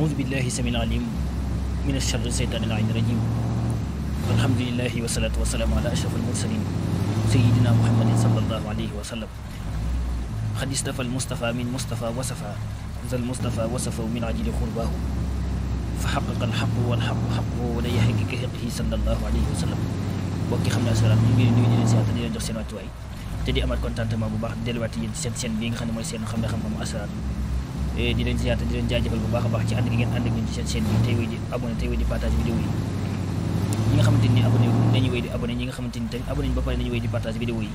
أعوذ بالله السميع العليم من الشر الشيطان اللعين الرجيم والحمد لله والصلاة والسلام على أشرف المرسلين سيدنا محمد صلى الله عليه وسلم قد اصطفى المصطفى من مصطفى وصفى ذا المصطفى وصفه من عجل قرباه فحقق الحق والحق حقه ولا يحقق حقه صلى الله عليه وسلم bokki xam ne asalaam ñu ngi leen di nuyu di leen siyaar te di leen jox seen wàccuwaay te di amaat contentement bu baax di delluwaat yéen ci seen bi nga xam ne mooy seen xam ne xam-xam asalaam di leen siyaar te di leen jaajëfal bu baax a baax ci ànd gi ngeen ànd ak ñun ci seen bi tey wéy di abonné tey wéy di partage vidéo yi ñi nga xamante ni abonné nañu wéy di abonné ñi nga xamante ni tamit abonné ñu ba pare nañu wéy di partage vidéo yi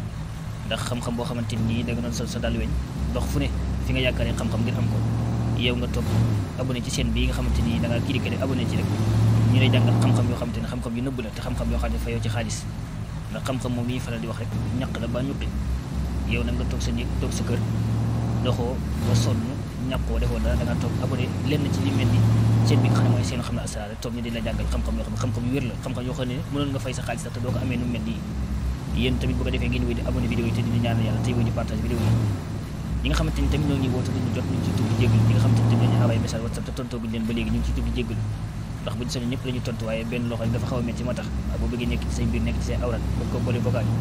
ndax xam-xam boo xamante ni da nga doon sol sa dal weñ dox fu ne fi nga yaakaaree xam-xam ngir am ko yow nga topp abonné ci seen bi nga xamante ni da nga cliquer rek abonné ci rek ñu lay jàngal xam-xam yoo xamante ne xam-xam yu nëbb la te xam-xam yoo xam ne fayoo ci xaalis ndax xam-xam moom yi faral di wax rek ñaq la ba ñuqi yow nag nga toog sa néeg toog sa kër doxoo ba sonn ñàkkoo defoo dara da nga toog abonné lenn ci li mel ni seen bi nga xam ne mooy seen xam ne asrar rek toog ñu di la jàngal xam-xam yoo xam ne xam-xam yu wér la xam-xam yoo xam ne mënoon nga fay sa xaalis sax te doo ko amee nu mel nii yéen tamit bu ko defee ngeen wéy di abonné vidéo yi te di ñaanal yàlla tey wéy di partage vidéo yi ñi nga xamante ni tamit ñoo ngi woote duñu jot ñu ngi ciy tudd di jégalu ñi nga xamante ni tamit dañu envoyé message WhatsApp te tontooguñu leen ba léegi ñu ngi ciy tudd di jégalu ndax buñu soññee ñëpp lañu tontu waaye benn loxo dafa xaw a métti moo tax boo bëggee nekk ci say mbir nekk ci say awrat bëgg ko boole vocal yi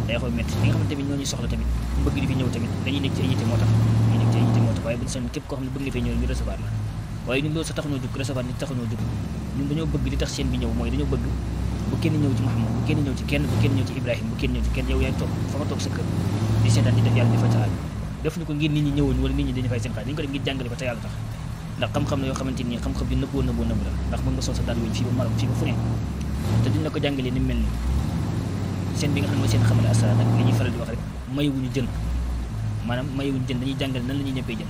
day xaw a métti ñi nga xamante tamit ñoo ñu soxla tamit bëgg di fi ñëw tamit dañuy nekk ci ay yitte moo tax dañuy nekk ci ay yitte moo tax waaye buñu soññee képp koo xam ne bëgg nga fee ñëw ñu recevoir la waaye ñun loolu sa taxunoo jóg recevoir nit taxunoo jóg ñun dañoo bëgg li tax seen bi ñëw mooy dañoo bëgg bu kenn ñëw ci Muhammad bu kenn ñëw ci kenn bu kenn ñëw ci Ibrahima bu kenn ñëw ci kenn yow yaay toog fa nga toog sa kër di seetaan di def yàlla di fa ca def ñu ko ngir nit ñi ñëwoon wala nit ñi dañu fay seen xaalis dañu ko def ngir jàngale ko te yàlla tax ndax xam-xam la yoo xamante ni xam-xam bi nëbboo la ndax mën nga sol sa daal weñ fii ba Maroc fii ba fu ne te duñ la ko jàngalee ni mel ni seen bi nga xam ne mooy seen xamale asrar nag li ñuy faral di wax rek mayewuñu jën maanaam mayewuñu jën dañuy jàngale nan la ñuy ñëppee jën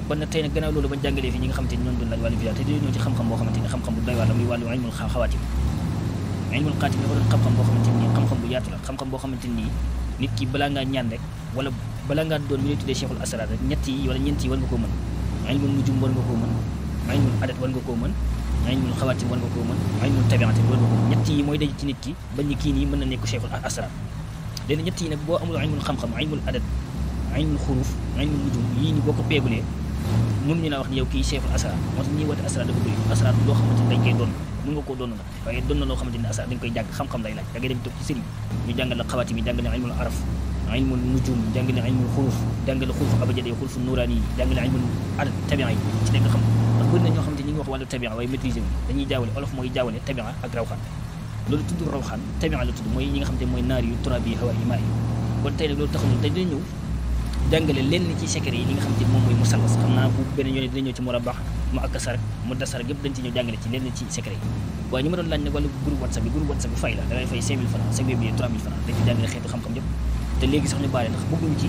kon nag tey nag gannaaw loolu bañ jàngalee fii ñi nga xamante ni ñoom doon laaj wàllu visa te dañoo ñëw ci xam-xam boo xamante ni xam-xam bu doy waar la muy wàllu ilmul xawaatim ilmul xaatim dafa doon xam-xam boo xamante ni xam-xam bu yaatu la xam-xam boo xamante ni nit ki balaa ngaa ñaan rek wala balaa ngaa doon mi lay tuddee cheikhul asrar rek ñett yi wala ñeent yi war nga koo mën ilmul nujum war nga koo mën ilmul adat war nga koo mën ilmul xawaatim war nga koo mën ilmul tabiatin war nga koo mën ñett yi mooy daj ci nit ki ba ni kii nii mën na nekk cheikhul asrar léegi ñett yi nag boo amul ilmul xam-xam ilmul adat ilmul xuruuf ilmul nujum yii ni boo ko peegulee mën ñu laa wax ni yow kii cheikhul asrar moo tax ñuy woote asrar dafa bëri asrar loo xamante ni dañ koy doon mën nga koo doon nag waaye doon na loo xamante ni asrar dañ koy jàng xam-xam lay laaj da ngay dem toog ci sëriñ ñu jàngal la xawaatim yi jàngal la ilmul araf ilmul nujum jàngale ilmul xuruuf jàngale xuruuf abajade xuruuf nuuraani yi jàngale ilmul adat tabia yi ci nekk xam ndax bëri na ñoo xamante ñi ngi wax wàllu tabia waaye maîtriser wu dañuy jaawale olof mooy jaawale tabia ak rawxaan loolu tudd rawxaan tabia la tudd mooy ñi nga xamante mooy naar yu turaab yi hawa yi maa yi kon tey nag loolu taxul tey dina ñëw jàngale lenn ci secret yi li nga xamante moom mooy musallas xam naa bu beneen yoon dina ñëw ci murabax mu akkasar mu dasar yëpp dañ ci ñëw jàngale ci lenn ci secret yi waaye ñu ma doon laaj nag wàllu groupe WhatsApp bi fay la da ngay fay 5000 francs sa web bi 3000 francs dañ ci jàngale xeetu xam-xam yëpp te léegi sax ñu baale ndax bëgguñu ci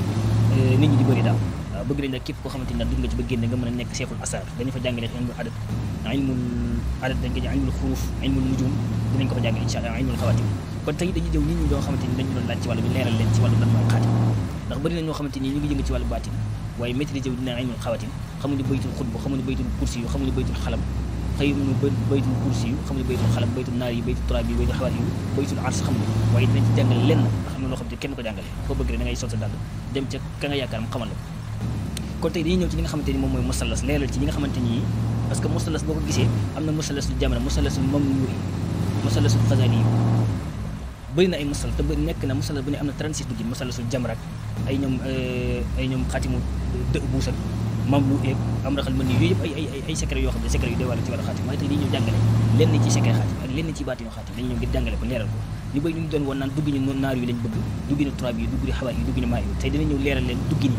nit ñi di bëri daal waaw bëgg nañ nag képp koo xamante ni dugg nga ci ba génne nga mën a nekk cheikhul asrar dañu fa jàngale ilmul adat ilmul adat dañ ko jàng ilmul xuruuf ilmul nujum dinañ ko fa jàngale insha Allah ilmul xawaatim kon tey dañuy jëw nit ñi doo xamante ni dañu doon laaj ci wàllu bi leeral leen ci wàllu lan mooy xaatim ndax bëri na ñoo xamante ni ñu ngi jëng ci wàllu baatin waaye maîtriser wu dina ilmul xawaatim xamuñu baytul xutba xamuñu baytul kursi yu xamuñu baytul xalam xëyuñu baytul kursi yu xamuñu baytul xalam baytul naar yi baytul turaab yi baytul xawaat yi baytul ars xamuñu waaye dinañ ci jàngale lenn ndax am na loo xam ne kenn ko jàngale foo bëgg rek da ngay sol sa dàll dem ca ka nga yaakaar mu xamal la kon tey dañuy ñëw ci li nga xamante ni moom mooy musallas leeral ci ñi nga xamante ni parce que musallas boo ko gisee am na musallasul jamra musallasul mamnuuri musallasul xazali yi bëri na ay musal te bëri nekk na musallas bu ne am na 36 duggin musallasul jamra ay ñoom xaatimu dë buus ak mamlu eeg am raxal mën ni yooyu yëpp ay secret yoo xam ne secret yu doy wàll ci wàllu xaatim waaye tey dañuy ñëw jàngale lenn ci secret xaatim ak lenn ci baatinu xaatim dañuy ñëw ngir jàngale ko leeral ko ñu bëri ñu doon woon naan duggi ñu naar yu lañ bëgg duggi ñu turaab yi duggi ñu xawaat yi duggi ñu maa yi tey dina ñëw leeral leen duggi ni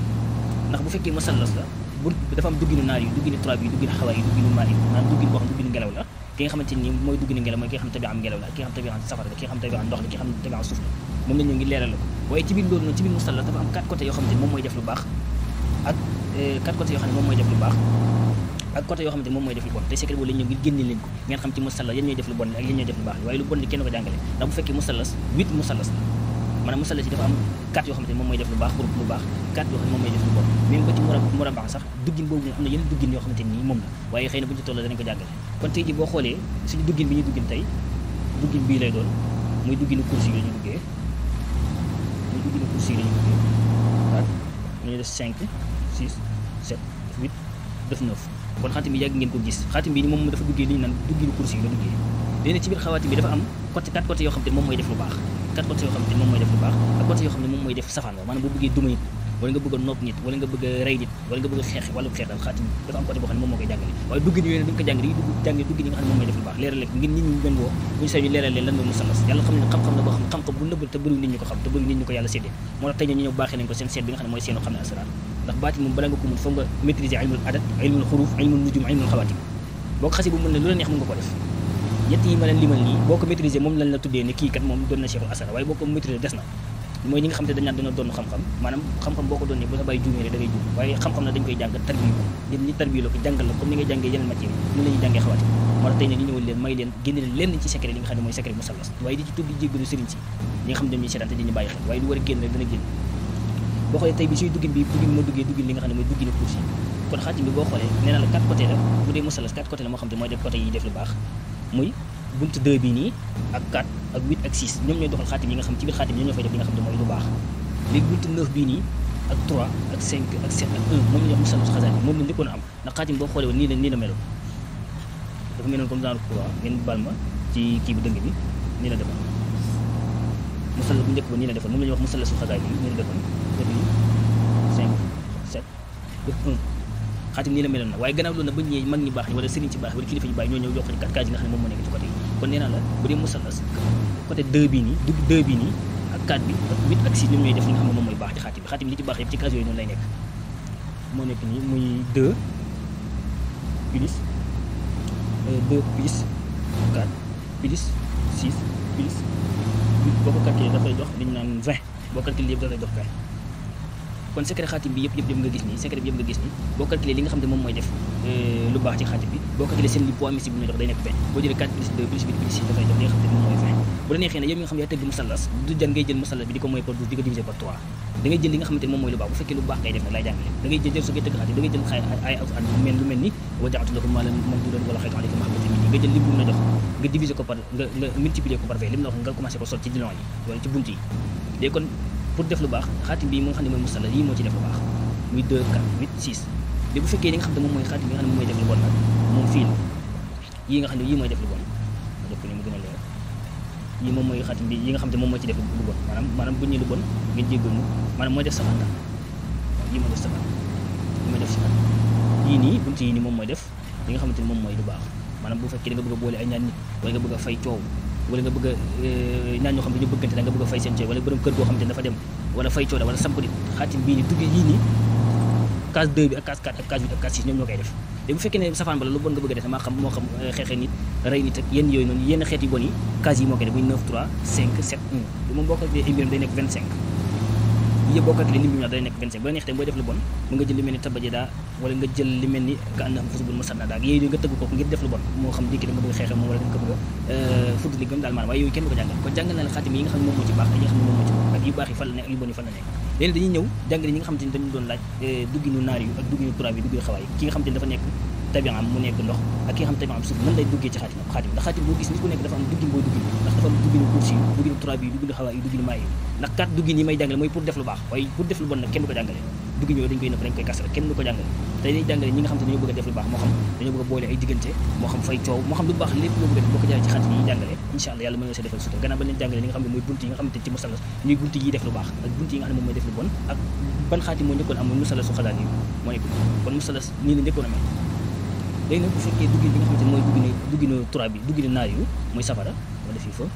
ndax bu fekkee musallas la bu dafa am duggi ñu naar yi duggi ñu turaab yi duggi ñu xawaat yi duggi ñu maa yi naan duggi boo xam duggi ñu ngelaw la ki nga xamante ni mooy duggi ñu ngelaw mooy ki nga xam tabi am ngelaw la ki nga xam tabi am safara la ki nga xam tabi am ndox la ki nga xam tabi am suuf la moom la ñëw ngi leeral la ko waaye ci biir loolu noonu ci biir musallas dafa am 4 côté yoo xamante ni moom mooy def lu baax ak 4 côté yoo xam ne moom mooy def lu baax ak côté yoo xamante ni moom mooy def lu bon te secret boobu la ñëw ngir génne leen ko ngeen xam ci musallas yéen ñooy def lu bon ak yéen ñooy def lu baax waaye lu bon li kenn ko jàngale ndax bu fekkee musallas 8 musallas la maanaam musallas yi dafa am 4 yoo xamante ni moom mooy def lu baax pour lu baax 4 yoo xam ne moom mooy def lu bon même ba ci murabax sax duggin boobu am na yeneen duggin yoo xamante ni moom la waaye xëy na bu ñu ci toll danañ ko jàngale kon tey ji boo xoolee suñu duggin bi ñuy duggin tey duggin bii lay doon muy dugginu kursi yi la ñu duggee muy dugginu kursi yi la ñu duggee waaw ñu def 5 6 7 8 def 9 kon xaatim bi yàgg ngeen ko gis xaatim bi ni moom dafa duggee li ñu naan dugginu kursi yi la duggee léegi nag ci biir xawaatim bi dafa am quatre côté yoo xam te moom mooy def lu baax quatre côté yoo xam te moom mooy def lu baax ak côté yoo xam ne moom mooy def safaan ba maanaam boo bëggee duma nit wala nga bëgg a nopp nit wala nga bëgg a rey nit wala nga bëgg a xeex wala xeex daal xaatim dafa am côté boo xam ne moom moo koy jàngale waaye dugg ni yooyu dañ ko jàng dañuy jàngee dugg ni nga xam ne moom mooy def lu baax leeral leen ngir nit ñi gën woo bu ñu sañu leeral leen lan mooy musallas yàlla xam ne xam-xam la boo xam xam-xam bu nëbb te bëri nit ñi ko xam te bëri nit ñi ko yàlla séddee moo tax tey ñu ñëw baaxee nañ ko seen seet bi nga xam ne mooy seenu xam ne asrar ndax baati moom bala nga ko mën foog nga maîtriser ilmul adat ilmul xuruf ilmul nujum ilmul xawaatim boo ko xasee bu mën ne lu la neex mën nga ko def ñett yi ma leen limal nii boo ko maîtriser moom lañ la tuddee ne kii kat moom doon na cheikhul asrar waaye boo ko maîtriser des na mooy ñi nga xam te dañ naan dana doon xam-xam maanaam xam-xam boo ko doon ne bu sa bàyyi juumee rek da ngay juum waaye xam-xam na dañ koy jàng tarbiyu ko dem ñi tarbiyu la ko jàngal la comme ni ngay jàngee yeneen matière yi ñu la ñuy jàngee xawaati moo tax tey ne ñu ñëwal leen may leen génne leen lenn ci secret li nga xam ne mooy secret musallas waaye di ci tudd di jéggalu sëriñ si ñi nga xam ne dañuy seetaan te di ñu bàyyi xel waaye lu war a génn rek dana génn boo xoolee tey bi suy duggin moo duggee duggin li nga xam ne mooy dugginu course yi kon xaatim bi boo xoolee nee na la quatre côté la bu dee musallas quatre côté la moo xam te mooy def côté yi def lu baax muy buntu 2 bii nii ak 4 ak 8 ak 6 ñoom ñooy doxal xaatim yi nga xam ci biir xaatim yi ñoo fay def li nga xam ne mooy lu baax léegi buntu 9 bii nii ak 3 ak 5 ak 7 ak 1 moom la ñuy wax musallas xasaan yi moom la njëkkoon a am ndax xaatim boo xoolee woon nii la meloon dafa meloon comme genre croix ngeen baal ma ci kii bu dëng bi nii la defoon musallas bu njëkk ba nii la defoon moom la ñuy wax musallasu xasaan yi nii la defoon def nii 5 7 def 1 xaatim nii la meloon na waaye gannaaw loolu nag ba ñëwee mag ñi baax ñi wala sëriñ ci baax wala kilifa ñu baax ñoo ñëw yokk ci 4 case yi nga xam ne moom moo nekk ci côté yi kon nee naa la bu dee musallas côté 2 bii nii dugg 2 bii nii ak 4 bi ak 8 ak 6 ñoom ñooy def li nga xam ne moom mooy baax ci xaatim bi xaatim li ci baax yëpp ci case yooyu noonu lay nekk moo nekk nii muy 2 plus 2 plus 4 plus 6 plus 8 boo ko calculé dafay jox li ñu naan 20 boo calculé yëpp dafay jox 20 kon secret xaatim bi yëpp nga gis nii secret bi yëpp nga gis nii boo calculé li nga xam ne moom mooy def lu baax ci xaatim bi boo calculé seen li poids missi bi muy jox day nekk 20 boo jëlee 4 plus 2 plus 8 plus 6 dafay jox li nga xam ne moom mooy 20 bu la neexee ne yow mi nga xam ne yaa tëgg musallas du jar ngay jël musallas bi di ko mooy par 12 di ko diviser par 3 da ngay jël li nga xamante ne moom mooy lu baax bu fekkee lu baax ngay def nag lay jàngale da ngay jël su ngay tëgg xaatim da ngay jël ay alxuraan lu mel ni wa ja'altu lakum maalan mamduudan wala xaytu alaykum mahabbatan minni nga jël lim bu mu la jox nga diviser ko par nga multiplier ko par 20 lim la wax nga commencé ko sol ci dilon yi wala ci bunt yi léegi kon pour def lu baax xaatim bi mu nga xam ne mooy musallas yii moo ci def lu baax muy 2 4 8 6 léegi bu fekkee li nga xam ne moom mooy xaatim bi nga xam ne moom mooy def lu bon nag moom fii la yii nga xam ne yii mooy def lu bon ma def ko ni mu gën a leer yii moom mooy xaatim bi yi nga xam ne moom moo ci def lu bon maanaam bu ñu lu bon ngeen jéggal ñu maanaam mooy def safaan daal waaw yii mooy def safaan yii mooy def safaan yii nii buntu yii nii moom mooy def li nga xamante ni moom mooy lu baax maanaam bu fekkee da nga bëgg a boole ay ñaar nit wala nga bëgg a fay coow wala nga bëgg a ñaar ñoo xam ne ñu bëggante da nga bëgg a fay seen coow wala borom kër goo xam ne dafa dem wala fay coow wala samp nit xaatim bii nii dugg yii nii case 2 bi ak case 4 ak case 8 ak case 6 ñoom ñoo koy def léegi bu fekkee ne safaan ba la lu bon nga bëgg a def maa xam moo xam xeexee nit rey nit ak yenn yooyu noonu yenn xeet yu bon yi case yi moo koy def muy 9 3 5 7 1 lu moom boo ko defee ay mbiram day nekk 25 yëpp boo ko defee lim bi ñu day nekk 25 bu la neex te booy def lu bon mu nga jël li mel ni tabaje daa wala nga jël li mel ni ka ànd am xusubul masana daa yooyu nga tëgg ko ngir def lu bon moo xam dikki da nga bëgg a xeexee moom wala da nga ko bëgg a fudd li gëm daal maanaam waaye yooyu kenn du ko jàngal kon jàngal na la xaatim yi nga xam ne moom moo ci baax ak yi nga xam ne moom moo ci bon ak yu baax yi fan la nekk ak yu bon yi fan la nekk léegi dañuy ñëw jàngale ñi nga xamante ni dañu doon laaj dugginu naar yu ak dugginu turaab yi dugginu xawaay ki nga xamante ni dafa nekk tabiam mu nekk ndox ak ki nga xam ne tabiam suuf nan lay duggee ci xaatim ndax xaatim boo gis nit ku nekk dafa am duggin booy duggin ndax dafa am dugginu kursi yi dugginu turaab yi dugginu xawaay yi dugginu maay yi ndax 4 duggin yi may jàngale mooy pour def lu baax waaye pour def lu bon nag kenn du ko jàngale duggin yooyu dañ koy nëpp dañ koy kasal kenn du ko jàngale tey day jàngale ñi nga xam te dañoo bëgg a def lu baax moo xam dañoo bëgg a boole ay diggante moo xam fay coow moo xam lu baax lépp loo bëgg a def boo ko jaaree ci xaatim yi jàngale incha allah yàlla mën na see defal sutura gannaaw ba leen jàngale li nga xam ne mooy bunt yi nga xamante ci musallas ñuy bunt yi def lu baax ak bunt yi nga xam ne moom mooy def lu bon ak ban xaatim moo njëkkoon am mooy musallas su xalaat yi moo nekk kon musallas nii la njëkkoon a mel léegi nag bu fekkee duggin bi nga xamante ne mooy dugginu turaab bi dugginu naar yu mooy safara moo def fii feu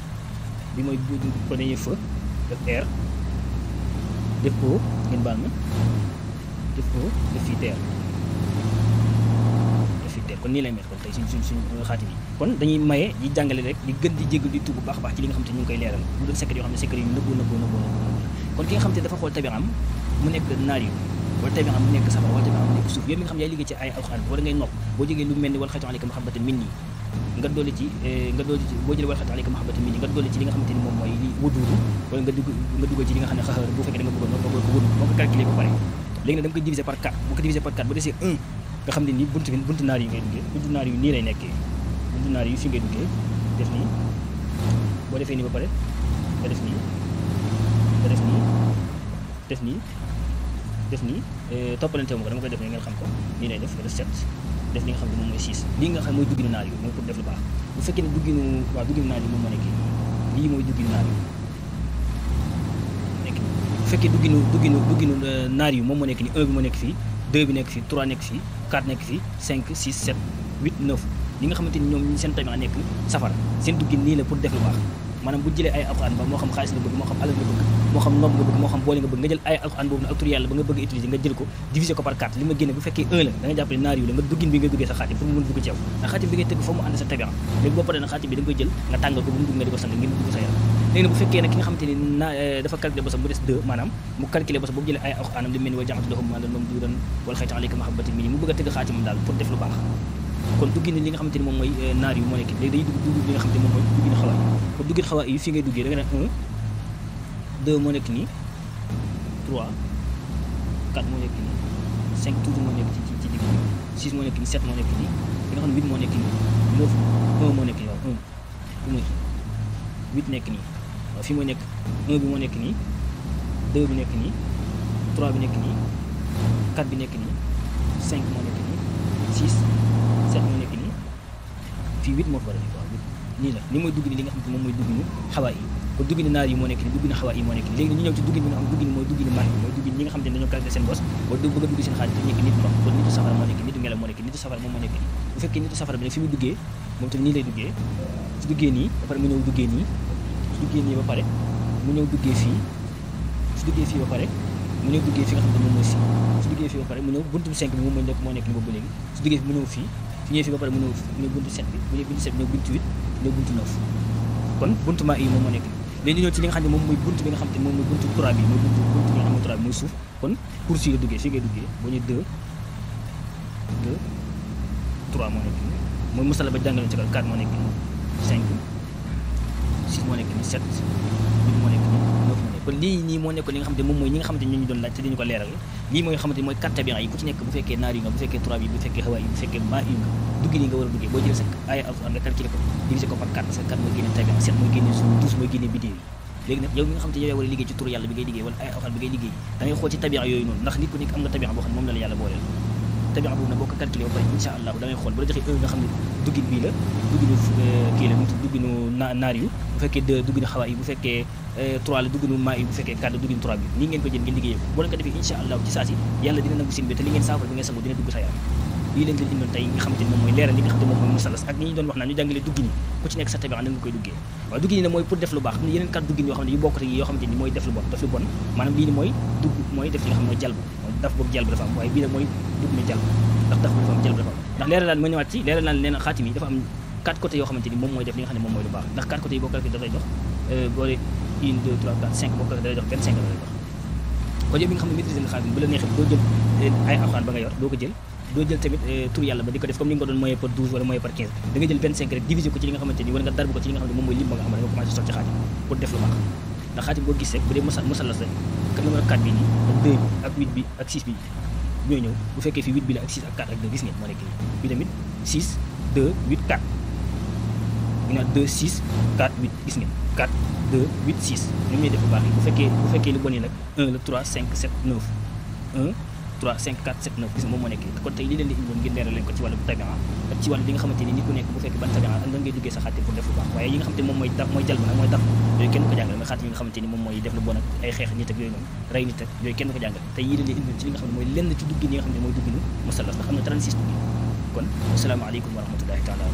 bi mooy premier feu def air def eau ngeen baal ma def eau def fii terre kon nii lay mel kon tey suñ xaatim yi kon dañuy maye di jàngale rek di gën di jéggal di tuub bu baax baax ci li nga xam te ñu ngi koy leeral bu doon secret yoo xam ne secret yu nëbboo kon ki nga xam te dafa xool tabiam mu nekk naar yu wala tabiam mu nekk safara wala tabiam mu nekk suuf yow mi nga xam ne yaay liggéey ci ay alxuraan wala ngay nopp boo jógee lu mel ni wala xaytu alayka mahabbatan minni nga dolli ci boo jëlee wala xaytu alayka mahabbatan minni nga dolli ci li nga xamante ni moom mooy li wuduudu wala nga dugal ci li nga xam ne xaxar bu fekkee da nga bëggoon nopp nga ko wudu boo ko calculé ba pare léegi nag da nga koy diviser par 4 bu ko diviser par 4 ba desee 1 nga xam ne nii buntu naar yi ngay duggee buntu naar yu nii lay nekkee buntu naar yu fi ngay duggee def nii boo defee nii ba pare nga def nii nga def nii def nii def nii toppalante ma ko dama koy def nii ngeen xam ko nii lay def nga def 7 def li nga xam ne moom mooy 6 lii nga xam mooy dugginu naar yu mooy pour def lu baax bu fekkee ne dugginu naar yi moom moo nekk lii mooy dugginu naar yu nekk bu fekkee dugginu naar yu moom moo nekk ni 1 bi moo nekk fii 2 bi nekk fii 3 nekk fii 4 nekk fii 5 6 7 8 9 li nga xamante ni ñoom seen tamit nekk safara seen duggin nii la pour def lu baax maanaam bu jëlee ay alxuraan ba moo xam xaalis nga bëgg moo xam alal nga bëgg moo xam nopp nga bëgg moo xam boole nga bëgg nga jël ay alxuraan boobu ak tur yàlla ba nga bëgg utiliser nga jël ko diviser ko par 4 li ma génne bu fekkee 1 la da nga jàpp ne naar yu la nga duggin bi nga duggee sa xaatim pour mu mën dugg ci yow ndax xaatim bi ngay tëgg fa mu ànd sa tabian léegi boo paree nag xaatim bi da nga koy jël nga tàngal ko bu mu dugg nga di ko sang ngir dugg sa yaram léegi nag bu fekkee nag ki nga xamante ni dafa calculer bosam bu des 2 maanaam mu calculer bosam boobu jëlee ay alxuraanam li mel ni wa jaxatu lahum ma lan moom duuran wala xaytan alayka mahabbatin mini mu bëgg a tëgg xaatimam daal pour def lu baax kon duggin li nga xamante ni moom mooy naar yu moo nekk léegi day dugg li nga xamante ni moom mooy duggin xawaa yi kon duggin xawaa yi fii ngay duggee da nga ne 1 2 moo nekk nii 3 4 moo nekk nii 5 toujours moo nekk ci digg bi 6 moo nekk nii 7 moo nekk nii li nga xam ne 8 moo nekk nii 9 1 moo nekk nii waaw 1 bi mooy 8 nekk nii waaw fii moo nekk 1 bi moo nekk nii 2 bi nekk nii 3 bi nekk nii 4 bi nekk nii 5 moo nekk nii 6 7 moo nekk nii fii 8 moo fa war a nekk waaw 8 nii la ni mooy dugg ni li nga xam ne moom mooy dugginu xawaa yi kon duggini naar yi moo nekk nii duggini xawaa yi moo nekk nii léegi ñu ñëw ci duggin bi nga xam duggini mooy duggini man mooy duggin ñi nga xam ne dañoo calculer seen bos ba bëgg a dugg seen xaalis te nekk nit ndox kon nitu safara moo nekk nitu ngelaw moo nekk nitu safara moom moo nekk nii bu fekkee nitu safara bi nag fi mu duggee moom tamit nii lay duggee su duggee nii ba pare mu ñëw duggee nii su duggee nii ba pare mu ñëw duggee fii su duggee fii ba pare mu ñëw duggee fi nga xam ne moom mooy si su duggee fii ba pare mu ñëw buntu 5 bi moom moo nekk ni boobu léegi su duggee fi mu ñëw fii su ñëwee fii ba pare mu ñëw buntu 7 bi bu ñëw buntu 7 ñëw buntu 8 ñëw buntu 9 kon buntu maa yi moom moo nekk léegi ñu ñëw ci li nga xam ne moom mooy buntu bi nga xam te moom mooy buntu 3 bi mooy buntu bi nga xam ne 3 bi mooy suuf kon pour si nga duggee fii ngay duggee boo ñëwee 2 3 moo nekk nii mooy musala ba jàngaloon ci 4 moo nekk nii 5 6 moo nekk nii 7 8 moo nekk nii 9 moo nekk kon lii nii moo nekk li nga xam te moom mooy ñi nga xamante ñu doon laaj te dañu ko leeral lii mooy nga xamante mooy 4 tabian yi ku ci nekk bu fekkee naar yi nga bu fekkee 3 bi bu fekkee xawaa yi bu fekkee maa yi nga duggi nii nga war a duggee boo jëlee sa ay alxuraan nga calculé ko divisé ko par 4 parce que 4 mooy génne tabian 7 mooy génne suuf 12 mooy génne bidéew yi léegi nag yow mi nga xam te yow yaa war a liggéey ci turu yàlla bi ngay liggéey wala ay alxuraan bi ngay liggéey da ngay xool ci tabian yooyu noonu ndax nit ku nekk am nga tabian boo xam ne moom la yàlla booleel tabian boobu nag boo ko calculé ba pare insha allah da ngay xool bu la joxee 1 nga xam ne duggin bii la dugginu kii la dugginu naar yu bu fekkee 2 dugginu xawaa yi bu fekkee 3 la dugginu maa yi bu fekkee 4 la dugginu 3 bi nii ngeen ko jël ngeen liggéeyee ko boo leen ko defee insha allah ci saa si yàlla dina nangu seen bi te li ngeen saafara bi ngeen sangu dina dugg sa yaram lii lañ leen indoon tey nga xamante ni moom mooy leeral li nga xam te moom mooy musalas ak ñi ñu doon wax naan ñu jàngale duggin yi ku ci nekk sa tabian na nga koy duggee waaw duggin yi nag mooy pour def lu baax am na yeneen 4 duggin yoo xam ne yu bokk te yoo xamante ni mooy def lu bon maanaam lii ni mooy dugg mooy def li nga xam ne mooy jalb mooy daf boobu jalb dafa am waaye bii nag mooy dugg ne jalb ndax daf dafa am jalb dafa am ndax leeral naan ma ñëwaat ci leeral naan leen xaatim yi dafa am 4 côtés yoo xamante ni moom mooy def li nga xam ne moom mooy lu baax ndax 4 côtés yi boo calculé dafay jox boole 1 2 3 4 5 boo calculé dafay jox 25 la lay jox kon yow bi nga xam ne maîtriser nga xaatim bu la neexee doo jël ay alxuraan ba nga yor doo ko jël doo jël tamit tur yàlla ba di ko def comme ni nga ko doon moyen par 12 wala moyen par 15 da nga jël 25 rek diviser ko ci li nga xamante ni wala nga darbu ko ci li nga xam ne moom mooy lim ba nga xam ne nga commencé sotti xaatim pour def lu baax ndax xaatim boo gis rek bu dee musalas rek kat numéro 4 bi nii ak 2 bi ak 8 bi ak 6 bi ñooy ñëw bu fekkee fii 8 bi la ak 6 ak 4 ak 2 gis ngeen moo nekk nii bi tamit 6 2 8 4 ñu naan 2 6 4 8 gis ngeen 4 2 8 6 ñoom ñooy def bu baax yi bu fekkee lu bon yi nag 1 la 3 5 7 9 1 3 5 4 7 9 gis nga moom moo nekk kon tey li leen di indiwoon ngir leeral leen ko ci wàllu tabian ak ci wàllu li nga xamante ni nit ku nekk bu fekkee ban tabian ak lan ngay duggee sa xaatim pour def lu baax waaye yi nga xamante ni moom mooy daf mooy jal ba nag mooy daf yooyu kenn ko jàngale mooy xaatim yi nga xamante ni moom mooy def lu bon ak ay xeex nit ak yooyu noonu rey nit ak yooyu kenn ko jàngale tey yi leen di indiwoon ci li nga xam ne mooy lenn ci duggin yi nga xam ne mooy dugginu musallas ndax am na 36 duggin kon asalaamaaleykum wa rahmatullahi taala